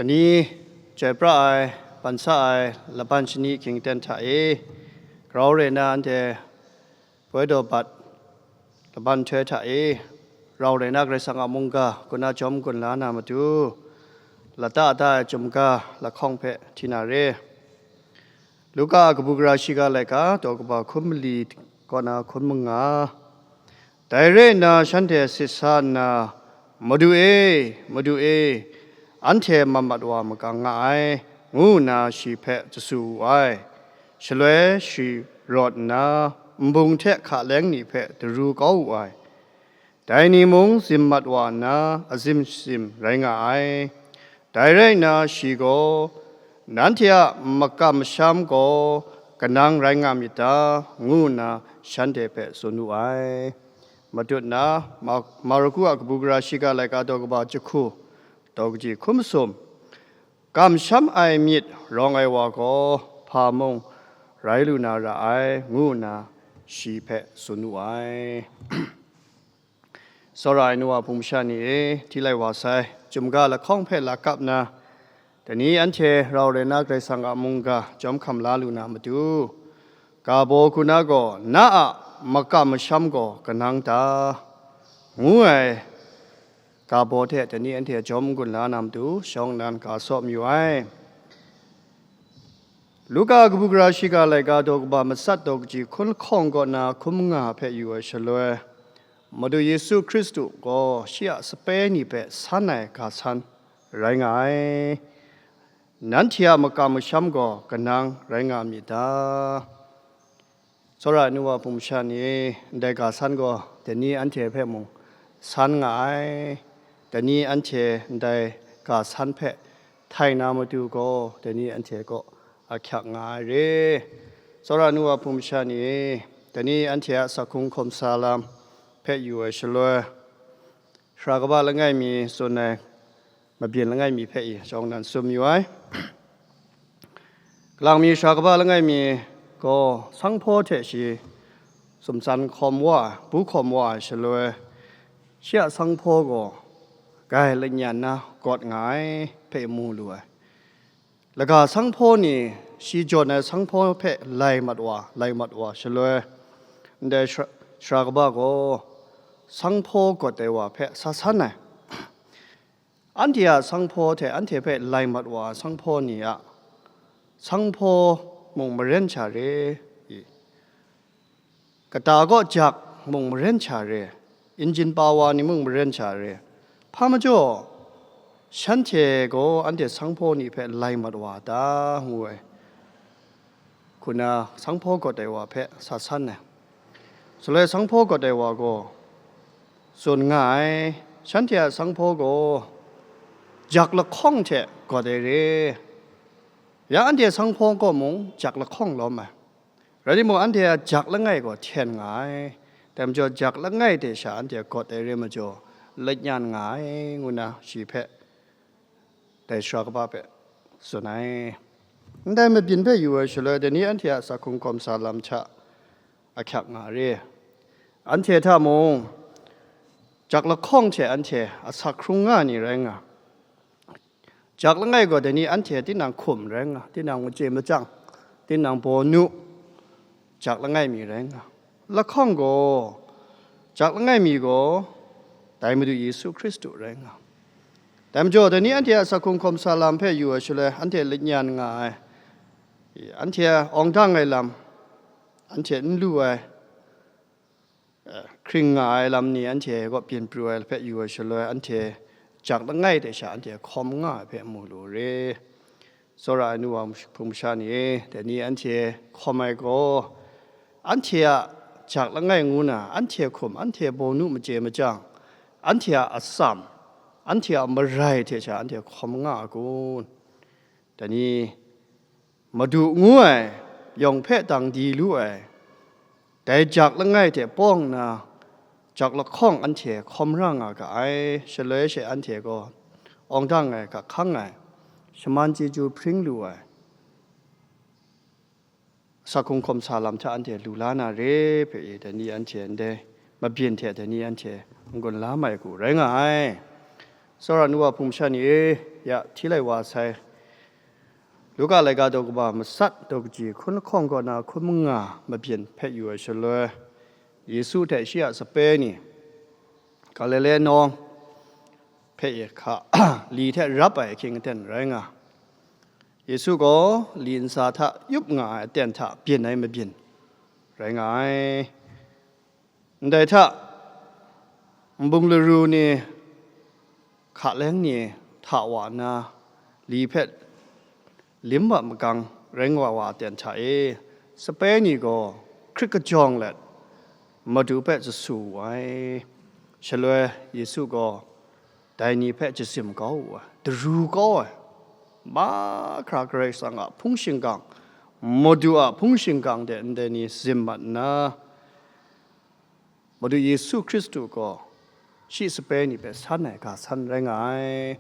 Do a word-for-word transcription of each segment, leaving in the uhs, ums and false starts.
Ni chyoi pra ai, ban sa ai laban shani hkying ten hta e, grau re na anhte poi daw bat laban nhtoi hta e, rau re na Karai Kasang a mungga, kaw na jawm gun la na matu, lata da ai chyum ga lahkawng hpe hti na re. Luka a kabu gara shiga laika, daw kaba hkum mali kaw na hkum manga. Dai rai nna shanhte sit sa nna, "Madu e, Madu e, anhte mat mat wa makang nga ai," ngu nna shi hpe jasu wu ai. Shaloi shi rawt nna, nbung hte hka leng ni hpe daru kau wu ai. Dai ni mung zim mat wa nna, azim shazim rai nga ai. Dai rai nna, shi gaw, "Nanhte a makam masham gaw kanang rai nga myit ta?" ngu nna shanhte hpe tsun wu ai. Matut na, Ma-, Marku a kabu gara shiga laika daw kaba jahku, daw kaji hkum masum, "Kamsham ai myit rawng ai wa gaw hpa mung rai lu na ra ai," ngu nna shi hpe tsun wu ai. Tsawra ai nu wa hpung masha ni e, hti lai wa sai, chyum ga lahkawng hpe la kap na, dai ni anhte rau re na Karai Kasang a mungga jawm hkam la lu na matu, ga baw hku na gaw, "Na a makam masham gaw kanang ta?" ngu ai ga baw hte dai ni anhte jawm n-gun la na matu, shawng nnan ga saw mayu ai. Luka kabu gara shiga laika daw kaba matsat daw kaji hkun lahkawng kaw na hkum nga hpe yu ai shaloi, Madu Yesu Hkristu gaw shi a sape ni hpe san ai ga san rai nga ai. "Nanhte a makam masham gaw kanang rai nga myit ta?" Tsawra ai nu wa hpung masha ni, ndai ga san gaw dai ni anhte hpe mung san nga ai. Dai ni anhte ndai ga san hpe htai na matu gaw, dai ni anhte kaw ahkyak nga ai re. Tsawra ai nu wa hpung masha ni, dai ni anhte a sak hkrung hkawm sa lam hpe yu ai shaloi, sara kaba langai mi tsun ai mabyin langai mi hpe i shawng nnan tsun yu ai. Kalang mi sara kaba langai mi gaw sanghpaw hte shi sumtsan hkawm wa ai, bu hkawm wa ai shaloi, shi a sanghpaw gaw grai lanyan na gawt nga ai hpe mu lu ai. Laga sanghpaw ni shi jawn ai sanghpaw hpe lai mat wa, lai mat wa shaloi, ndai sara, sara kaba gaw sanghpaw gawt ai wa hpe sa san ai. Anhte a sanghpaw hte anhte hpe lai mat wa ai sanghpaw ni a sanghpaw mung maren sha re i, kata kaw jak mung maren sha re, injin pa wa ni mung maren sha re, hpa majaw, shanhte gaw anhte sanghpaw ni hpe lai mat wa ta? ngu ai. Hku na sanghpaw gawt ai wa hpe sa san ai. Shaloi sanghpaw gawt ai wa gaw tsun nga ai, shanhte a sanghpaw gaw jak lahkawng hte gawt ai re. Ya anhte sanghpaw kaw mung jak lahkawng lawm ai. Rai timung, anhte a jak langai gaw hten nga ai. Dai majaw, jak langai hte sha anhte gawt ai re majaw, lanyan nga ai, ngu na shi hpe dai sara kaba hpe tsun ai. Ndai mabyin hpe yu ai shaloi, dai ni anhte a sak hkrung hkawm sa lam hta ahkyak nga re. Anhte hta mung, jak lahkawng hte anhte asak hkrung nga ni rai nga. Jak langai gaw, dai ni anhte tinang hkum rai nga, tinang machye machyang, tinang bawnu, jak langai mi rai nga. Lahkawng gaw, jak langai mi gaw, dai Madu Yesu Hkristu rai nga. Dai majaw, dai ni anhte a sak hkrung hkawm sa lam hpe yu ai shaloi, anhte lanyan nga ai, anhte awng dang ai lam, anhte n lu ai, eh, hkring nga ai lam ni anhte kaw byin pru ai hpe yu ai shaloi, anhte jak langai hte sha anhte hkawm nga ai hpe mu lu re. Tsawra ai nu wa hpung masha ni e, dai ni anhte hkawm ai gaw, anhte a jak langai ngu na, anhte hkum, anhte bawnu machye machyang, anhte a atsam, anhte a marai hte sha anhte hkawm nga a kun? Dai ni, Madu ngu ai yawng hpe dang di lu ai, dai jak langai hte pawng nna, jak lahkawng anhte hkawm ra nga ga ai, shaloi she anhte gaw awng dang ai, ga hkang ai, shaman chyeju hpring lu ai, sak hkrung hkawm sa lam hta anhte lu la na re hpe e, dai ni anhte ndai mabyin hte dai ni anhte n-gun la mai hku rai nga ai. Tsawra nu wa hpung masha ni e, ya hti lai wa sai. Luka laika daw kaba matsat daw kaji hkun lahkawng kaw na hkun manga mabyin hpe yu ai shaloi, Yesu hte shi a sape ni Galile nawng hpe e hka li hte rap ai ahkying aten rai nga. Yesu gaw li ntsa hta yup nga ai aten hta byin ai mabyin rai nga ai. Ndai hta, nbung laru ni, hkaleng ni hta wa nna, li hpe lim wa magang rai nga wa aten hta e, sape ni gaw hkrit kajawng let, Madu hpe jasu wu ai. Shaloi Yesu gaw dai ni hpe jazim kau wu ai, daru kau ai. Mahkra Karai Kasang a hpung shingkang, Madu a hpung shingkang de ndai ni zim mat nna, Madu Yesu Hkristu gaw shi sape ni hpe san ai ga san rai nga ai.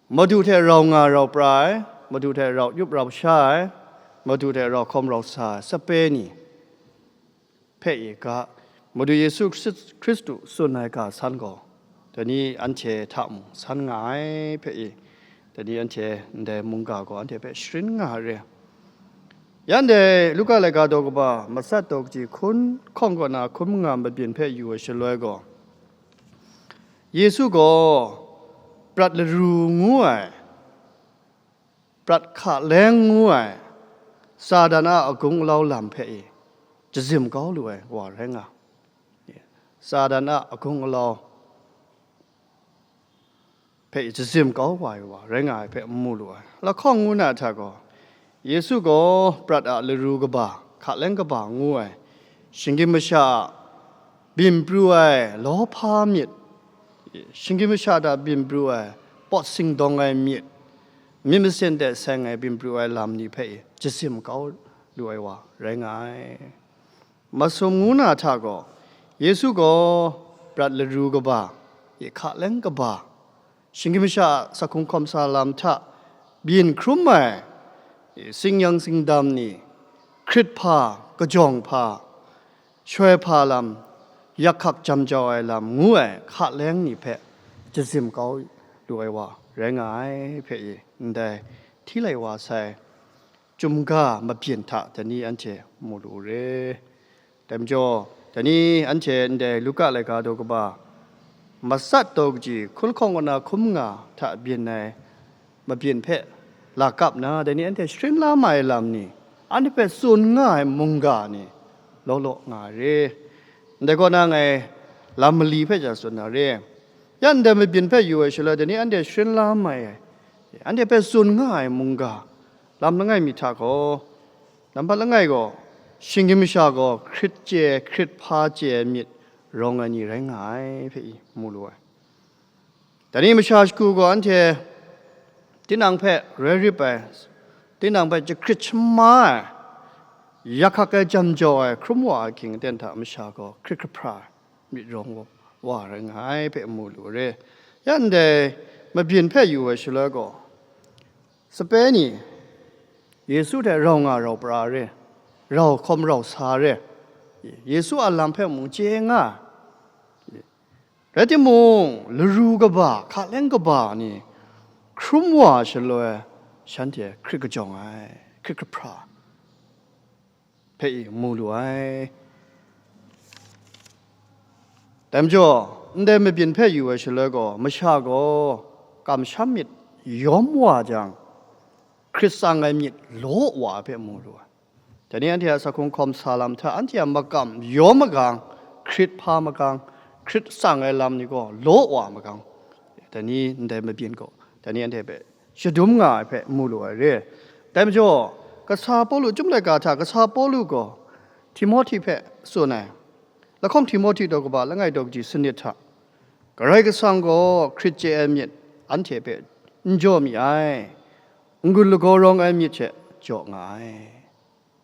Madu hte rau nga rau pra ai, Madu hte rau yup rau sha ai, Madu hte rau hkawm rau sa ai sape ni hpe e ga, Madu Yesu Hkris-, Hkristu tsun ai ga san gaw, dai ni anhte hta mung san nga ai hpe e, dai ni anhte ndai mungga gaw anhte hpe sharin nga ai re. Ya ndai Luka laika daw kaba matsat daw kaji hkun lahkawng kaw na hkun manga mabyin hpe yu ai shaloi gaw, Yesu gaw prat laru ngu ai, prat hkaleng ngu ai, Satan a agung alau lam hpe e jazim kau lu ai wa rai nga. Satan a agung alau hpe jazim kau wa ai wa rai nga ai hpe mu lu ai. Lahkawng ngu na hta gaw, Yesu gaw prat a laru kaba, hkaleng kaba ngu ai, shinggyim masha a byin pru ai lawhpa myit, shinggyim masha hta byin pru ai pawt singdawng ai myit, myit masin de seng ai byin pru ai lam ni hpe jazim kau lu ai wa rai nga ai. Masum ngu na hta gaw, Yesu gaw prat laru kaba, hkaleng kaba, shinggyim masha a sa hkungga hkawm sa lam hta byin hkrum ai, sing yang sing dam ni, hkrit hpa, kajawng hpa, shoi hpa lam, yak hkak jam jau ai lam ngu ai hkaleng ni hpe jazim kau lu ai wa rai nga ai hpe e, ndai hti lai wa sai. Chyum ga mabyin hta dai ni anhte mu lu re. Dai majaw, dai ni anhte ndai Luka laika daw kaba matsat daw kaji hkun lahkawng kaw na hkun manga hta byin ai mabyin hpe lakap nna, dai ni anhte sharin la mai ai lam ni, anhte hpe tsun nga ai mungga ni law law nga ai re. Ndai kaw na ngai lam mali hpe ja tsun na re. Ya ndai mabyin hpe yu ai shaloi, dai ni anhte sharin la mai ai, anhte hpe tsun nga ai mungga, lam langai mi hta gaw, nambat langai gaw, shinggyim masha gaw hkrit chye ai, hkrit hpa chye ai myit rawng ai ni rai nga ai hpe i mu lu ai. Dai ni masha shagu gaw anhte tinang hpe roi rip ai, tinang hpe jahkrit shamma ai, yak hkak ai jam jau ai hkrum wa ai hkying aten hta masha gaw hkrit kahpra ai myit rawng wa, wa rai nga ai hpe mu lu re. Ya ndai mabyin hpe yu ai shaloi gaw, sape ni Yesu hte rau nga rau pra re, rau hkawm rau sa re, Yesu a lam hpe mung chye nga ai. Rai timung, laru kaba, hkaleng kaba ni hkrum wa shaloi, shanhte hkrit kajawng ai, hkrit kahpra hpe i mu lu ai. Dai majaw, ndai mabyin hpe yu ai shaloi gaw, masha gaw kamsham myit yawm wa jang, hkrit tsang ai myit law wa ai hpe mu lu ai. Dai ni anhte a sa hkung hkawm sa lam hta, anhte a makam yawm magang, hkrit hpa magang, hkrit tsang ai lam ni gaw law wa magang, dai ni ndai mabyin gaw, dai ni anhte hpe shadum nga ai hpe mu lu ai re. Dai majaw, kasa Pawlu, Chyum laika hta kasa Pawlu gaw Timohti hpe tsun ai, lahkawng Timohti daw kaba langai daw kaji sanit hta, Karai Kasang gaw hkrit chye ai myit anhte hpe n jaw mi ai, n-gun lagaw rawng ai myit hte jaw nga ai.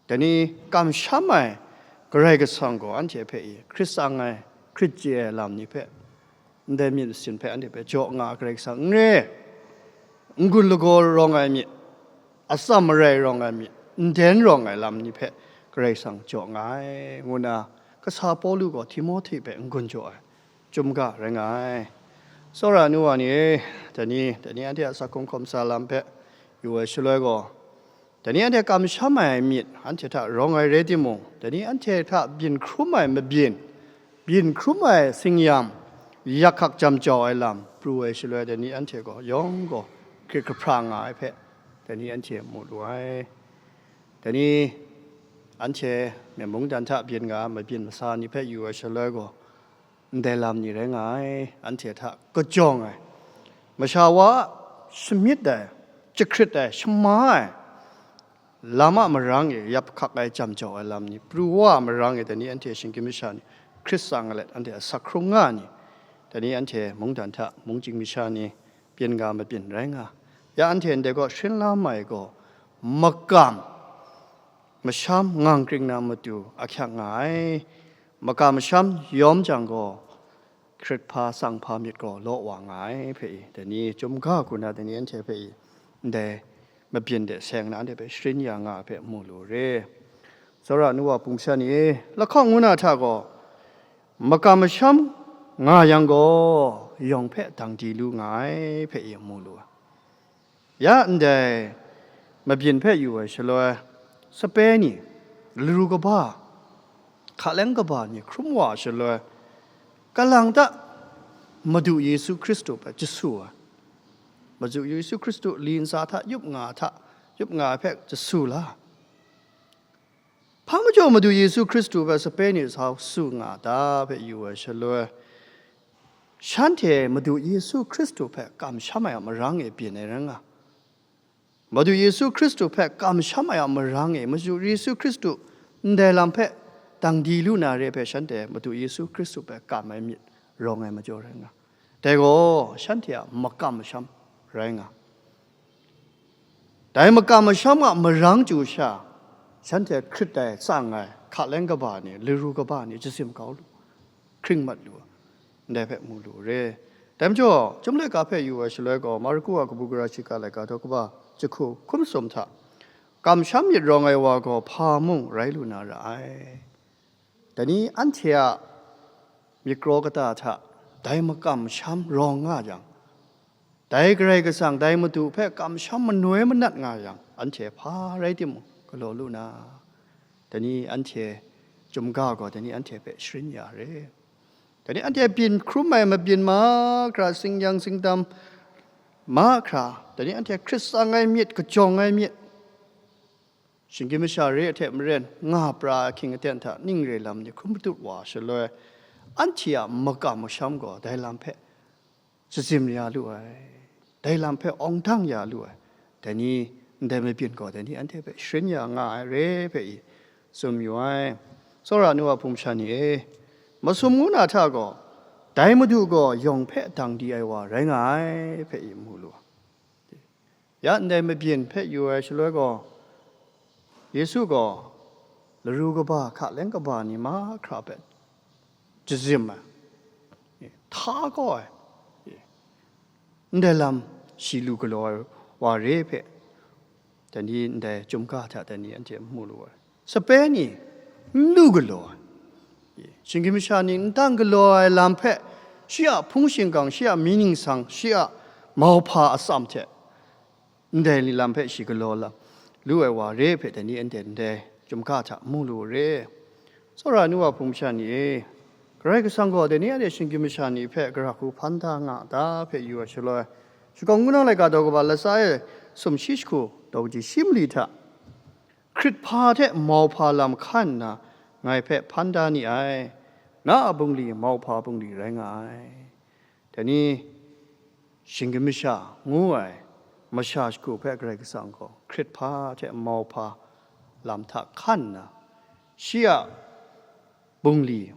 Dai ni kamsham ai Karai Kasang gaw anhte hpe i hkrit tsang ai, hkrit chye ai lam ni hpe, ndai myit masin hpe anhte hpe jaw nga ai Karai Kasang n re, n-gun lagaw rawng ai myit, atsam marai rawng ai myit, nden rawng ai lam ni hpe Karai Kasang jaw nga ai, ngu nna kasa Pawlu gaw Timohti hpe n-gun jaw ai chyum ga rai nga ai. Tsawra nu wa ni e, dai ni, dai ni anhte a asak hkrung hkawm sa lam hpe yu ai shaloi gaw, dai ni anhte kamsham ai myit anhte hta rawng ai rai timung, dai ni anhte hta byin hkrum ai mabyin, byin hkrum ai tsingyam, yak hkak jam jau ai lam pru ai shaloi, dai ni anhte gaw yawng gaw hkrit kahpra nga ai hpe, dai ni anhte mu lu ai. Dai ni anhte myen mungdan hta byin nga ai mabyin masa ni hpe yu ai shaloi gaw, ndai lam ni rai nga ai, anhte hta kajawng ai, masha wa a shamyit ai, jahkrit ai, shama ai, lam a marang e yap hkak ai, jam jau ai lam ni pru wa a marang e, dai ni anhte shinggyim masha ni hkrit tsang let anhte asak hkrung nga ni, dai ni anhte mungdan hta mungchying masha ni byin nga mabyin rai nga. Ya anhte ndai gaw sharin la mai gaw, makam masham ngang kring na matu ahkyak nga ai. Makam masham yawm jang gaw, hkrit hpa tsang hpa myit gaw law wa nga ai hpe i, dai ni chyum ga hku na dai ni anhte hpe i, ndai mabyin de seng na anhte hpe sharin ya nga ai hpe mu lu re. Tsawra nu wa hpung sha ni e, lahkawng ngu na hta gaw, makam masham nga yang gaw, yawng hpe dang di lu nga ai hpe i mu lu ai. Ya ndai mabyin hpe yu ai shaloi, sape ni, laru kaba, hkaleng kaba ni hkrum wa ai shaloi, kalang ta Madu Yesu Hkristu hpe jasu ai. Madu Yesu Hkristu li ntsa hta yup nga hta, yup nga ai hpe jasu la. Hpa majaw Madu Yesu Hkristu hpe sape ni sa su nga ta hpe yu ai shaloi, shanhte Madu Yesu Hkristu hpe kamsham ai a marang e byin ai rai nga. Madu Yesu Hkristu hpe kamsham ai a marang e, Madu Yesu Hkristu ndai lam hpe dang di lu na re hpe shanhte Madu Yesu Hkristu hpe kam ai myit rawng ai majaw rai nga. Dai gaw shanhte a makam masham rai nga. Dai makam masham a marang chyu sha, shanhte hkrit ai, tsang ai, hkaleng kaba ni, laru kaba ni, jazim kau lu, hkring mat lu, ndai hpe mu lu re. Dai majaw, Chyum laika hpe yu ai shaloi gaw, Marku a kabu gara shiga laika daw kaba jahku hkum sum hta, kamsham myit rawng ai wa gaw hpa mung rai lu na ra ai. Dai ni anhte a myit kraw kata hta dai makam masham rawng nga jang, dai Karai Kasang, dai Madu hpe kamsham manoi manat nga yang, anhte hpa rai timung galaw lu na, dai ni anhte Chyum ga gaw dai ni anhte hpe sharin ya re. Dai ni anhte byin hkrum ai mabyin mahkra, tsingyang tsingdam mahkra, dai ni anhte hkrit tsang ai myit, kajawng ai myit, shinggyim masha re ai hte maren, nga pra ai ahkying aten hta ning re lam ni hkrum patut wa shaloi, anhte a makam masham gaw dai lam hpe jazim ya lu ai, dai lam hpe awng dang ya lu ai, dai ni ndai mabyin gaw dai ni anhte hpe sharin ya nga ai re hpe i tsun yu ai. Tsawra nu a hpung sha ni e, masum ngu na hta gaw, dai Madu gaw yawng hpe dang di ai wa rai nga ai hpe i mu lu. Ya ndai mabyin hpe yu ai shaloi gaw, Yesu gaw laru kaba, hkaleng kaba ni mahkra hpe jazim ai, hta kau ai, ndai lam shi lu galaw ai wa re hpe, dai ni ndai Chyum ga hta dai ni anhte mu lu ai. Sape ni n lu galaw ai, shinggyim masha ni n dang galaw ai lam hpe, shi a hpung shingkang, shi a mying ningsang, shi a mauhpa atsam hte, ndai lam hpe shi galaw lam lu ai wa re hpe, dai ni anhte ndai Chyum ga hta mu lu re. Tsawra nu wa hpung masha ni e, Karai Kasang gaw dai ni anhte shinggyim masha ni hpe gara hku hpan da nga a ta hpe yu ai shaloi, Shakawn Wunang laika daw kaba latsa e sumshi jahku daw kaji shi mali hta, hkrit hpa hte mauhpa lam hkan nna ngai hpe hpan da ni ai, na a bungli mauhpa bungli rai nga ai. Dai ni, shinggyim masha ngu ai masha shagu hpe Karai Kasang gaw hkrit hpa hte mauhpa lam hta hkan nna, shi a bungli,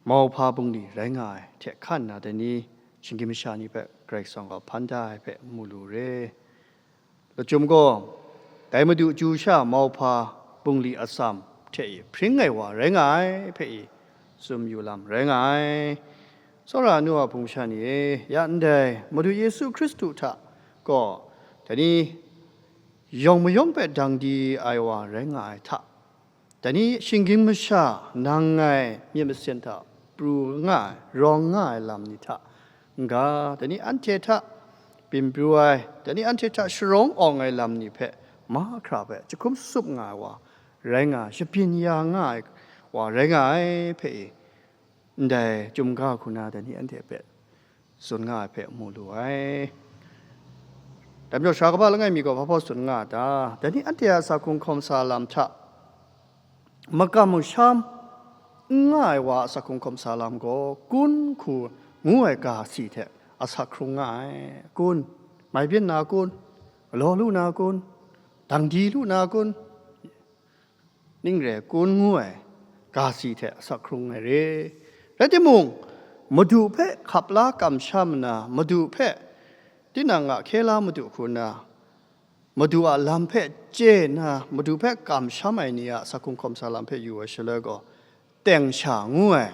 mauhpa bungli rai nga ai hte hkan nna, dai ni shinggyim masha ni hpe Karai Kasang gaw hpan da ai hpe mu lu re. Lachyum gaw, dai Madu chyu sha mauhpa bungli atsam hte e hpring ai wa rai nga ai hpe e tsun yu lam rai nga ai. Tsawra nu a hpung sha ni e, ya ndai Madu Yesu Hkristu hta gaw, dai ni yawng mayawng hpe dang di ai wa rai nga ai hta, dai ni shinggyim masha nang ngai myit masin hta pru nga ai, rawng nga ai lam ni hta n-ga, dai ni anhte hta byin pru ai, dai ni anhte hta sharawng awng ai lam ni hpe mahkra hpe jahkum tsup nga ai wa rai nga ai, shabyin ya nga ai wa rai nga ai hpe e, ndai chyum ga hku na dai ni anhte hpe tsun nga ai hpe mu lu ai. Dai majaw, sara kaba langai mi gaw hpa hpaw tsun nga a ta? Dai ni anhte a asak hkrung hkawm sa lam hta makam masham n nga ai wa a asak hkrung hkawm sa lam gaw, kun hku ngu ai ga si hte asak hkrung nga ai. Kun, mai byin na kun, galaw lu na kun, dang di lu na kun, ning re kun ngu ai ga si hte asak hkrung ai re. Rai timung, Madu hpe hkap la kamsham nna, Madu hpe tinang a hkye la Madu hku nna, Madu a lam hpe chye nna, Madu hpe kamsham ai ni a asak hkrung hkawm sa lam hpe yu ai shaloi gaw, teng sha ngu ai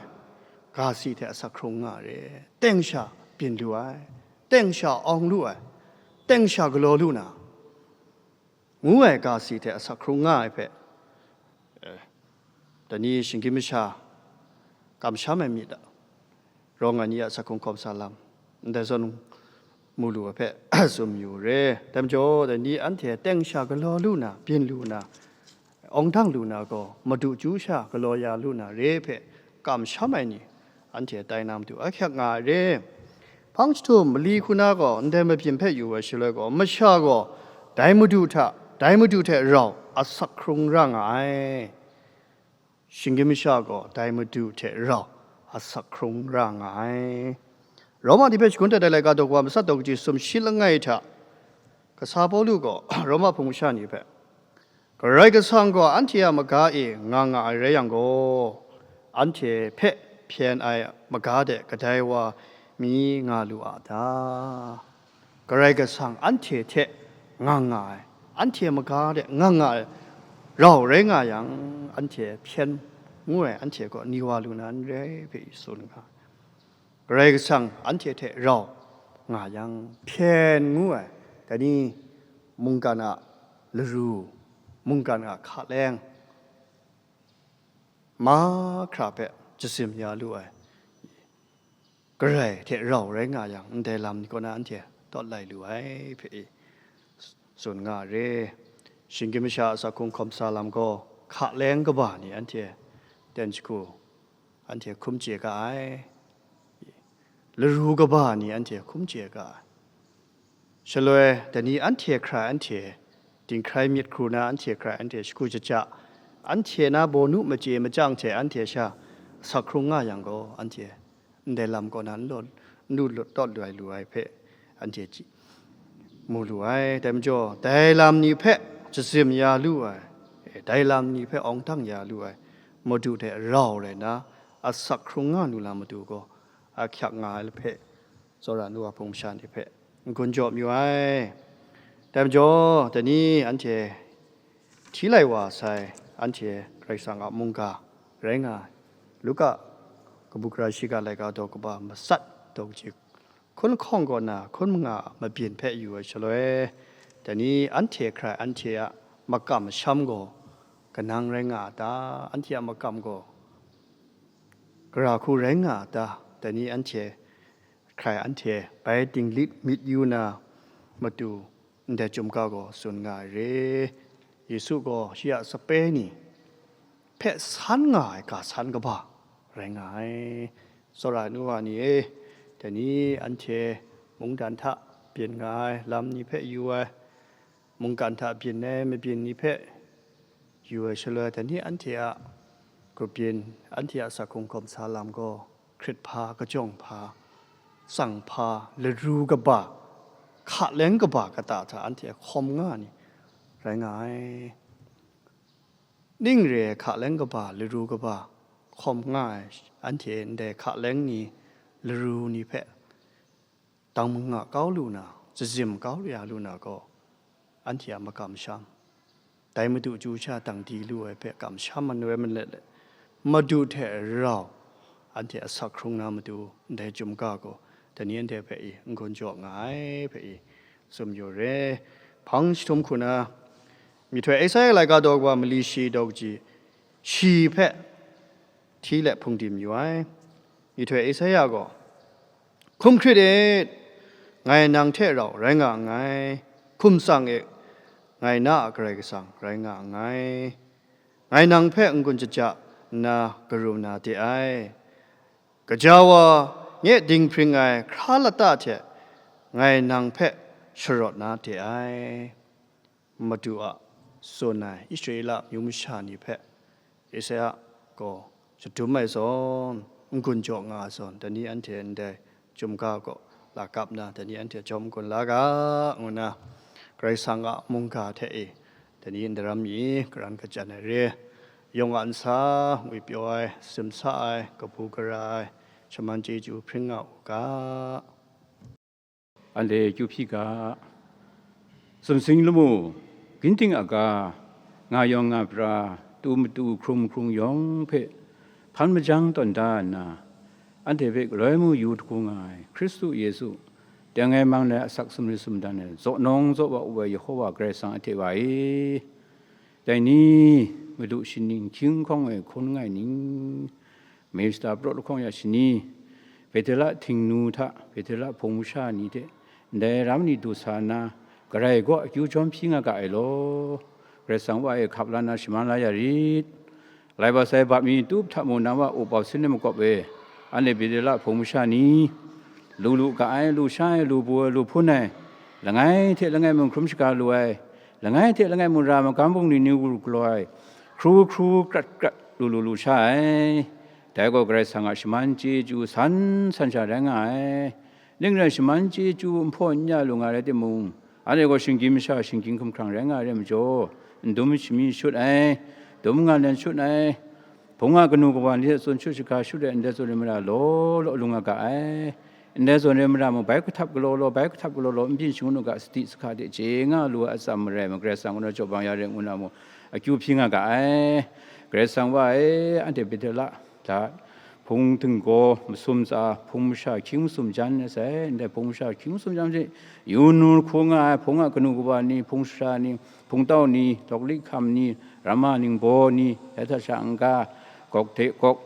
ga si hte asak hkrung nga re. Teng sha byin lu ai, teng sha awng lu ai, teng sha galaw lu na, ngu ai ga si hte asak hkrung nga ai hpe, eh, dai ni shinggyim masha kamsham ai myit a, rawng ai ni a asak hkrung hkawm sa lam, ndai zawn mu lu ai hpe tsun yu re. Dai majaw, dai ni anhte teng sha galaw lu na, byin lu na, awng dang lu na gaw, Madu chyu sha galaw ya lu na re hpe kamsham ai ni, anhte tai na matu ahkyak nga ai re. Hpang jahtum mali hku na gaw ndai mabyin hpe yu ai shaloi gaw, masha gaw dai Madu hta, dai Madu hte rau asak hkrung ra nga ai. Shinggyim masha gaw dai Madu hte rau asak hkrung ra nga ai. Roma ni hpe shagun dat ai laika daw wa matsat daw kaji sumshi langai hta, kasa Pawlu gaw Roma hpung masha ni hpe, Karai Kasang gaw anhte a maga e nga nga ai rai yang gaw, anhte hpe hpyen ai maga de kadai wa mi nga lu a ta? Karai Kasang anhte hte nga nga ai, anhte maga de nga nga ai rau rai nga yang, anhte hpyen ngu ai anhte gaw ni wa lu na n rai hpe tsun nga ai. Karai Kasang anhte hte rau nga yang, hpyen ngu ai, dai ni mungkan a laru, mungkan a hkaleng, mahkra hpe jazim ya lu ai, Karai hte rau rai nga yang, ndai lam ni kaw na anhte tawt lai lu ai hpe e tsun nga re. Shinggyim masha a asak hkrung hkawm sa lam gaw, hkaleng kaba ni anhte ten jahku, anhte hkum chye ga ai, laru kaba ni anhte hkum chye ga ai. Shaloi, dai ni anhte hkrai anhte, dinghkrai myit hkru na anhte hkrai anhte, shagu shaja, anhte na bawnu machye machyang hte anhte sha asak hkrung nga yang gaw, anhte ndai lam kaw na n law, n lu tawt lu ai lu ai hpe anhte chye mu lu ai. Dai majaw, dai lam ni hpe jazim ya lu ai, e, dai lam ni hpe awng dang ya lu ai Madu hte rau rai na, asak hkrung nga lu na matu gaw, ahkyak nga ai hpe, tsawra nu wa hpung masha ni hpe n-gun jaw mayu ai. Dai majaw, dai ni anhte hti lai wa sai, anhte Karai Kasang a mungga rai nga ai. Luka kabu gara shiga laika daw kaba matsat daw kaji hkun lahkawng kaw na hkun manga a mabyin hpe yu ai shaloi, dai ni anhte hkrai anhte a makam masham gaw kanang rai nga a ta? Anhte a makam gaw gara hku rai nga a ta? Dai ni anhte hkrai anhte bai dinglik myit yu na matu, ndai chyum ga gaw tsun nga ai re. Yesu gaw shi a sape ni hpe san nga ai ga san kaba rai nga ai. Tsawra ai nu wa ni e, dai ni anhte mungdan hta byin nga ai lam ni hpe yu ai, mungkan hta byin ai mabyin ni hpe yu ai shaloi, dai ni anhte a grup byin, anhte a asak hkrung hkawm sa lam gaw, hkrit hpa, kajawng hpa, tsang hpa, laru kaba, hkaleng kaba kata hta anhte hkawm nga ni rai nga ai. Ning re ai hkaleng kaba, laru kaba hkawm nga ai, anhte ndai hkaleng ni, laru ni hpe dang manga kau lu na, jazim kau ya lu na gaw, anhte a makam masham, dai Madu chyu sha dang di lu ai hpe kamsham manoi malet let, Madu hte rau anhte asak hkrung na matu, ndai chyum ga gaw, dai ni anhte hpe i n-gun jaw nga ai hpe i tsun yu re. Hpang jahtum hku na, myihtoi Esaia laika daw kaba mali shi daw kaji shi hpe hti let hpungdim yu ai. Myihtoi Esaia gaw, Hkum hkrit e, ngai nang hte rau rai nga nngai. Hkum tsang e, ngai na a Karai Kasang rai nga nngai. Ngai nang hpe n-gun jaja nna karu na de ai. Gaja wa nye dinghpring ai hkra lata hte ngai nang hpe sharawt na de ai. Madu a tsun ai Israela amyu masha ni hpe Isaya gaw shadum ai zawn, n-gun jaw nga ai zawn, dai ni anhte ndai chyum ga gaw la kap nna, dai ni anhte jawm n-gun la ga, ngu nna Karai Kasang a mungga hte e dai ni ndaram mi karan kachyan ai re. Yawng a nsa, ngwipyaw ai, simsa ai, kabu gara ai, shaman chyeju hpring nga u ga. Anhte kyu hpyi ga, sumsing lamu, ginting aga, nga yawng nga pra, tu matu hkrung hkrung yawng hpe hpan majang tawn da nna, anhte hpe galoi mu yu hku nga ai Hkristu Yesu, teng ai mang ai asak sumri sumdan ai, zaw nawng zaw wa u ai Yehova Karai Kasang a hte wa e, dai ni, madu shining hkying hkawng e hkun nngai ning, Meshta prawt lahkawng ya shani, Betela htingnu hta Betela hpung masha ni hte ndai ram ni du sa nna, garai gaw akyu jawm hpyi nga ga ai law, Karai Kasang wa e hkap la nna shaman la ya rit. Lai ba sai bap mi tup hta mu na wa up bau sin ai makawp e, anhte Betela hpung masha ni, lu lu ga ai, lu sha ai, lu bu ai, lu hpun ai, langai hte langai mung hkrum shaga lu ai, langai hte langai mung ra magam bungli ni wu galaw ai, hkru hkru krat krat lu lu lu sha ai. Dai gaw Karai Kasang a shaman chyeju san san sha rai nga ai. Ning rai shaman chyeju n hpaw n ya lu nga rai timung, anhte gaw shinggyim masha shinggyim hkumhkrang rai nga ai rai majaw, n dum shami shut ai, dum nga nan shut ai, hpung a kanu kawa ni hte tsun shut shaga shut ai ndai zawn rai mara law law lu nga ga ai. Ndai zawn rai mara mung, bai kahtap galaw law, bai kahtap galaw law, n byin shangun u ga, sadi sahka de chye nga lu ai atsam marai mung, Karai Kasang kaw na jaw bang ya ring ngu na mung, akyu hpyi nga ga ai. Karai Kasang wa e, anhte Betela hta, hpung htinggaw masum tsa, hpung masha hkying masum jan ai sai, ndai hpung masha hkying masum jan hte yu nu hku nga ai, hpung a kanu kawa ni, hpung sara ni, hpungtau ni, dawk li hkam ni, ramma ningbaw ni, dai hta sha n-ga, gawk hte gawk,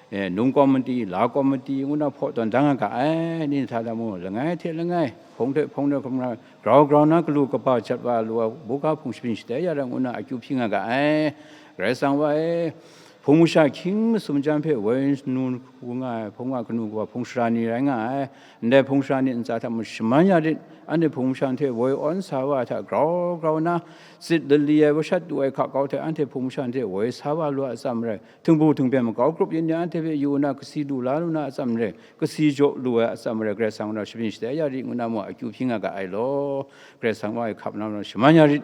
eh, nung kawm mati, la kawm mati, ngu na hpaw tawn dang nga ga ai, ni hta da mu, langai hte langai, hpung hte hpung de hkrum na, grau grau na galu kaba jat wa lu ai, buga hpung shabyin shatai ya rai ngu na akyu hpyi nga ga ai. Karai Kasang wa e, hpung masha hkying masum jan hpe woi nu hku nga ai, hpung a kanu kawa hpung sara ni rai nga ai. Ndai hpung sara ni ntsa hta mung shaman ya rit, anhte hpung masha hte woi awn sa wa ai hta grau grau na, tsit lali ai, washat du ai hka kau hte anhte hpung masha hte woi sa wa lu ai atsam rai, htingbu htingben makau grup yin ni anhte hpe yu na kasi lu la lu na atsam rai, kasi jaw lu ai atsam rai, Karai Kasang nau shabyin shatai ya rit ngu na mung akyu hpyi nga ga ai law, Karai Kasang wa e hkap na mung shaman ya rit,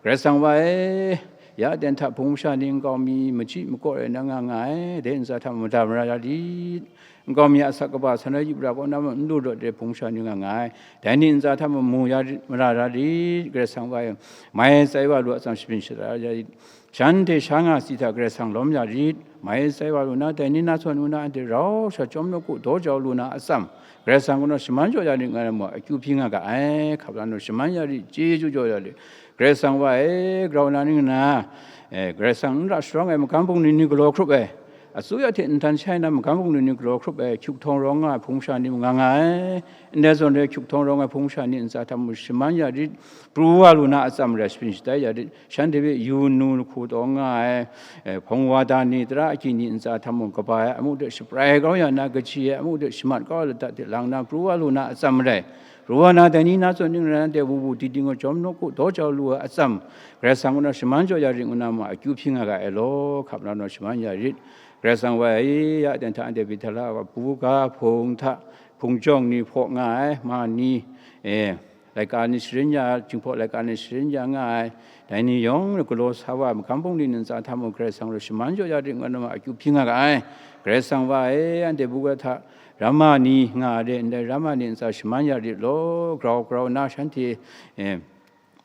Karai Kasang wa e, ya ten hta hpung masha ni nkau mi machyi makaw rai na nga nga ai, dai ntsa hta mung mada mara ya rit. Nkau mi a asak kaba san rai yup ra kaw na mung n lu rawt ai hpung masha ni nga nga ai, dai ni ntsa hta mung mu ya rit, mara ra rit, Karai Kasang wa e, mai tsai wa lu atsam shabyin shatai ya rit. Shanhte sha nga si hta Karai Kasang lawm ya rit, mai tsai wa lu na, dai ni na zawn ngu na anhte rau sha chyawm nawku daw jau lu na atsam, Karai Kasang kaw na shaman jaw ya rit nga na mung akyu hpyi nga ga ai, hkap la nau shaman ya rit, chyeju jaw ya rit, Karai Kasang wa e, grau na ning na, eh, Karai Kasang n ra sharawng ai magam bungli ni galaw hkrup ai, atsu ya hte nhtan shai na magam bungli ni galaw hkrup ai, hkyuk htawng rawng nga ai hpung masha ni mung nga nga ai, ndai zawn re hkyuk htawng rawng ai hpung masha ni ntsa hta mung shaman ya rit, pru wa lu na atsam rai shabyin shatai ya rit, shanhte hpe yu nu lahku taw nga ai, eh, hpawng wada ni, tara agyi ni ntsa hta mung kaba ai amu hte shaprai kau ya na, kaji ai amu hte shamat kau ai lata hte lang na, pru wa lu na atsam rai, pru wa na, dai ni na zawn ning rai na, dai wu wu di di ngaw chyawm nawku daw jau lu ai atsam, Karai Kasang kaw na shaman jaw ya rit ngu na mung akyu hpyi nga ga ai law, hkap la nau shaman ya rit. Karai Kasang wa e, ya ten hta anhte Betela a buga hpung hta, hpung jawng ni hpaw nga ai, ma ni, eh, laika ni sharin ya, Jinghpaw laika ni sharin ya nga ai, dai ni yawng galaw sa wa ai magam bungli ni ntsa hta mung Karai Kasang rau shaman jaw ya rit ngu na mung akyu hpyi nga ga ai. Karai Kasang wa e, anhte buga hta ramma ni nga ai re, ndai ramma ni ntsa shaman ya rit law, grau grau na shanhte, eh,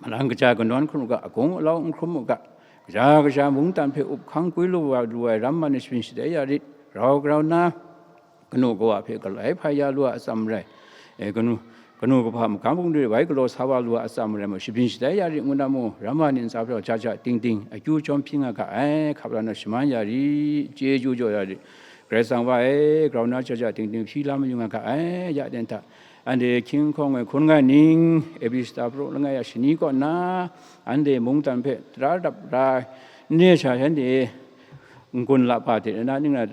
malang kaja kanawn hkrum u ga, agung alau n hkrum u ga, kaja kaja mungdan hpe up hkang gwi lu wa lu ai ramma ni shabyin shatai ya rit, grau grau na, kanu kawa hpe galai hpai ya lu ai atsam rai, e, kanu, kanu kahpa magam bungli wai galaw sa wa lu ai atsam rai mung, shabyin shatai ya rit ngu na mung, ramma ni ntsa hpe ja ja ting ting akyu chyawm hpyi nga ga ai, hkap la na shaman ya rit, chyeju jaw ya rit. Karai Kasang wa e, grau na jaja ting ting hpyi la mayu nga ga ai, ya den hta, anhte hkying hkawng e hkun ngai ning, A B C ta pro langai ya shani kaw na, anhte mungdan hpe tara dap ra, n re sha shanhte n-gun lapa de na ning na,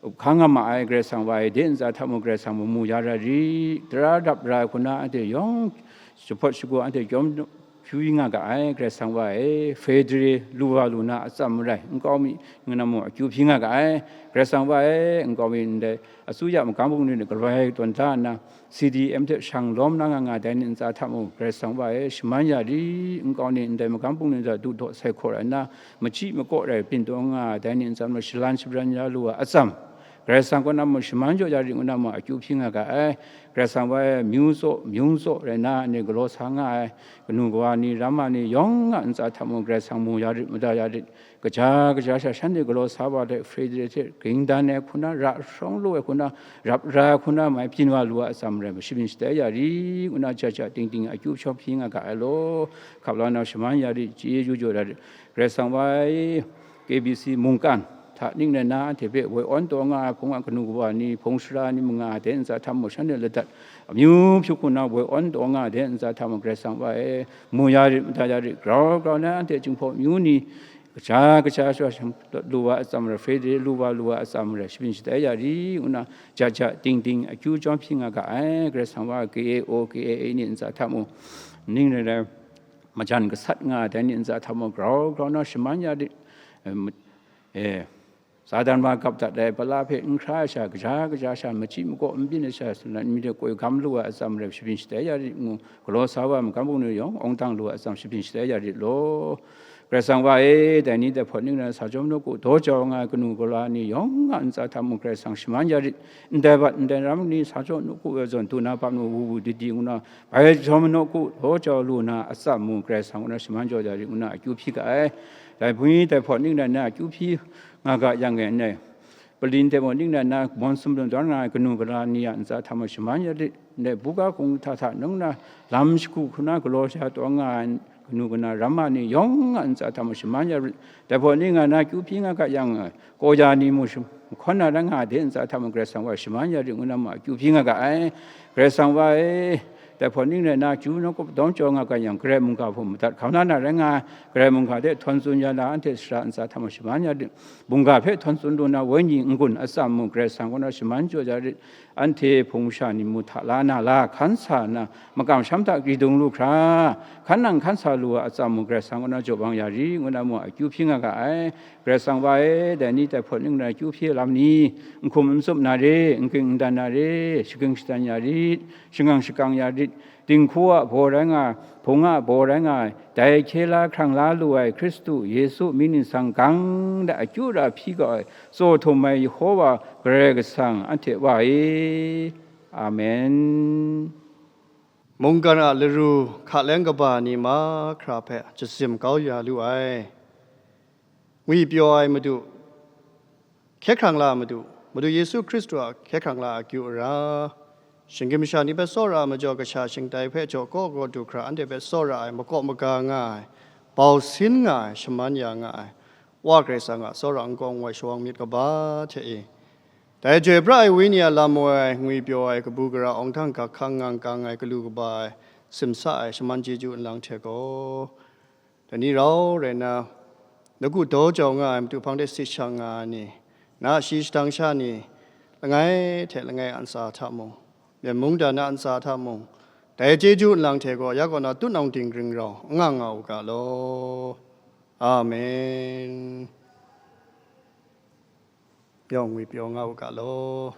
hkang nga ma ai Karai Kasang wa e, de ntsa hta mung Karai Kasang mu mu ya ra ri, tara dap ra ai hku na anhte yawng jahpawt shagu anhte kyawm hpyi nga ga ai Karai Kasang wa e, federal lu wa lu na atsam marai, nkau mi ngu na mung akyu hpyi nga ga ai Karai Kasang wa e, nkau mi ndai asuya magam bungli ni galoi tawn da nna, C D M hte shang lawm na nga nga dai ni ntsa hta mung Karai Kasang wa e, shaman ya ri, nkau ni ndai magam bungli hta du daw sai hkaw rai nna, machyi makaw rai byin taw nga dai ni ntsa mung shalan shabran ya lu wa atsam, Karai Kasang kaw na mung shaman jaw ya ri ngu na mung akyu hpyi nga ga ai. Karai Kasang wa e, myu tsaw, myung tsaw rai na ni galaw sa nga ai, kanu kawa ni, ramma ni yawng a ntsa hta mung Karai Kasang mu ya rit, mada ya rit, kaja kaja sha shanhte galaw sa wa hte, federal hte ging dan ai hku na, ra shawng lu ai hku na, rap ra ai hku na, mai byin wa lu ai atsam rai, shapring shatai ya ri, ngu na ja ja ting ting akyu hpyi nga ga ai law, hkap la na shaman ya rit, chyeju jaw ya rit, Karai Kasang wa e, K B C mungkan hta ning rai na, anhte hpe woi awn taw nga ai hpung a kanu kawa ni, hpung sara ni manga ai, dai ntsa hta mung shanhte ladat amyu hpyu hku na woi awn taw nga ai, dai ntsa hta mung Karai Kasang wa e, mu ya rit, mada ya rit, grau grau na anhte Jinghpaw myu ni, kaja kaja sha sha lu wa atsam rai, federal lu wa lu wa atsam rai, shapring shatai ya ri, ngu na ja ja ting ting akyu chyawm hpyi nga ga ai Karai Kasang wa, K A O, K A A ni ntsa hta mung ning rai rai, majan gasat nga ai dai ni ntsa hta mung grau grau na shaman ya rit, eh, ma-, eh, Satan wa gap dat ai pala hpe n hkra ai sha, kaja kaja sha, machyi makaw n byin ai sha, sumnan mi de koi gam lu ai atsam rai, shapring shatai ya rit ngu, galaw sa wa ai magam bungli yawng awng dang lu ai atsam, shapring shatai ya rit law. Karai Kasang wa e, dai ni dai hpawt ning rai na, sa chyawm nawku daw jau nga ai kanu kawa ni yawng a ntsa hta mung Karai Kasang shaman ya rit, ndai bat ndai ram ni sa chyawm nawku e zawn, du na bam na wu wu di di ngu na, bai jawm nawku daw jau lu na atsam mung Karai Kasang kaw na shaman jaw ya rit ngu na akyu hpyi ga ai. Dai bungli dai hpawt ning rai na akyu hpyi nga ga yang e, ndai Berlin hte mung ning rai na, Bonn sumlum dawn nga ai kanu kawa ni a ntsa hta mung shaman ya rit, ndai buga hkung hta hta nang na, lam shagu hku na galaw sha taw nga ai kanu kana ramma ni yawng a ntsa hta mung shaman ya rit, dai hpawt ning rai na akyu hpyi nga ga yang e, kau ya ni mung sham-, mahkawn na rai nga ai, dai ntsa hta mung Karai Kasang wa e shaman ya rit ngu na mung akyu hpyi nga ga ai. Karai Kasang wa e, dai hpawt ning rai na, chyu nawku daw jau nga ga yang, Karai mungga hpe madat hkam la na rai nga ai, Karai mungga hte htawn tsun ya na, anhte sara ntsa hta mung shaman ya rit, mungga hpe htawn tsun lu na, wenyi n-gun atsam mung Karai Kasang kaw na shaman jaw ya rit, anhte hpung masha ni mung hta la na la, hkan sa na, makam sham hta kri dung lu hkra, hkan nang hkan sa lu ai atsam mung Karai Kasang kaw na jaw bang ya rit ngu na mung akyu hpyi nga ga ai. Karai Kasang wa e, dai ni dai hpawt ning rai na akyu hpyi lam ni, n hkum n tsup na re, n ging n dan na re, shaging shadan ya rit, shangang shakang ya rit, dinghku a baw rai nga ai, hpung a baw rai nga ai, dai hkye la hkrang la lu ai Hkristu Yesu myit ningsang gang de akyu ra hpyi ga ai, tsaw htum ai Yehova Karai Kasang anhte Wa e. Amen. Mungkan a laru hka leng kaba ni mahkra hpe jazim kau ya lu ai. Ngwi pyaw ai Madu, hkye hkrang la Madu, Madu Yesu Hkristu a hkye hkrang la akyu ara, shinggyim masha ni hpe tsawra ai majaw, kasha shingtai hpe jaw kaw kaw du hkra anhte hpe tsawra ai, makaw maga nga ai, bau sin nga ai, shaman ya nga ai, Wa Karai Kasang a tsawra nkau nwai shawang myit kaba hte e, dai Chyoi pra ai Wenyi a lam woi ai, ngwi pyaw ai, kabu gara awng hta gak hkang ngang kang ai, galu kaba ai, simsa ai, shaman chyeju nlang hte gaw, dai ni rau rai nna, nawku daw jau nga ai, Madu hpang de sit shang nga ai ni, na a shi shahtang sha ni, langai hte langai a ntsa hta mung, Myen mungdan a ntsa hta mung, dai chyeju nlang hte gaw ya kaw na tutnawng dingring rau n nga nga u ga law. Amen. Yawng ngwi pyaw nga u ga law.